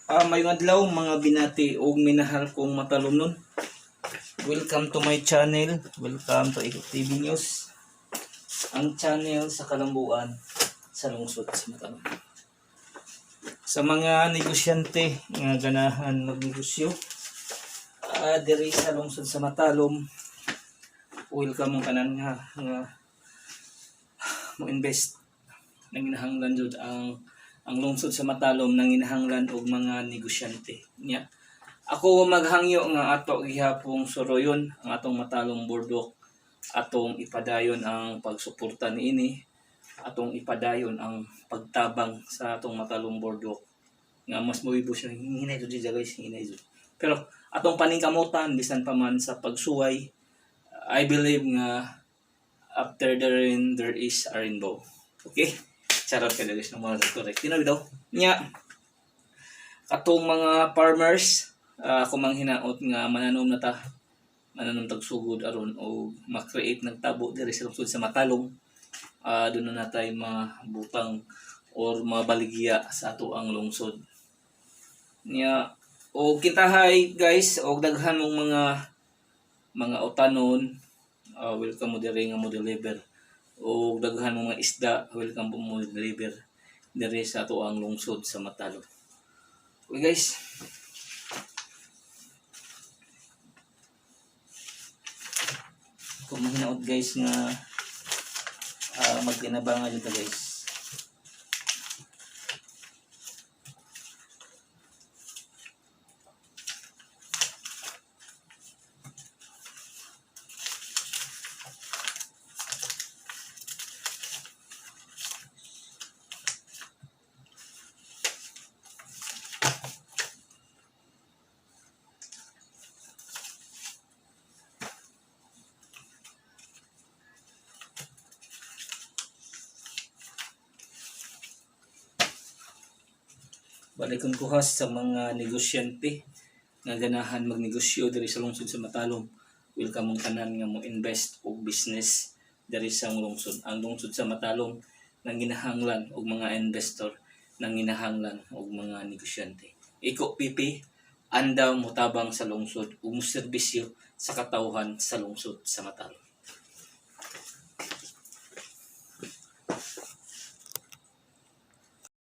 Maayong adlaw, mga binati ug minahal kong matalomnon. Welcome to my channel. Welcome to Iko TV News. Ang channel sa kalambuan sa lungsod sa Matalom. Sa mga negosyante nga ganahan magnegosyo diri sa lungsod sa Matalom, welcome mong kanan nga mo invest. Nanginahanglan jud ang lungsod sa Matalom, nanginahanglan og mga negosyante nya. Ako maghangyo nga ato gihapong suroyon ang atong Matalom Boardwalk, atong ipadayon ang pagsuporta niini, atong ipadayon ang pagtabang sa atong Matalom Boardwalk nga mas moibo siya. Hinay jud siya, guys, hinay jud, pero atong paningkamutan bisan pa man sa pagsuway. I believe nga after the rain there is a rainbow. Okay, charot ka, guys, ng mga correct. Tinaw daw nya katong mga farmers, ako manghinaot nga mananom na ta, mananom tag sugod aron o ma-create nagtabo diri sa lungsod sa Matalom. Doon na natay mabutang or mabaligya sa ato ang lungsod niya. O kintahay, guys, og daghan mong mga utanon, welcome mo diri nga mo deliver. O daghan mong mga isda, welcome mo deliver diri sa ato ang lungsod sa Matalom. Okay, guys. Kung mahinaot, guys, nga magtinabangan dito, guys. Balikon ko has sa mga negosyante nga ganahan magnegosyo diri sa lungsod sa Matalom. Welcome mong tanan nga mo invest og business diri sa lungsod. Ang lungsod sa Matalom nanginahanglan og mga investor, nanginahanglan og mga negosyante. Iko PP andaw motabang sa lungsod ug moserbisyo sa katawhan sa lungsod sa Matalom.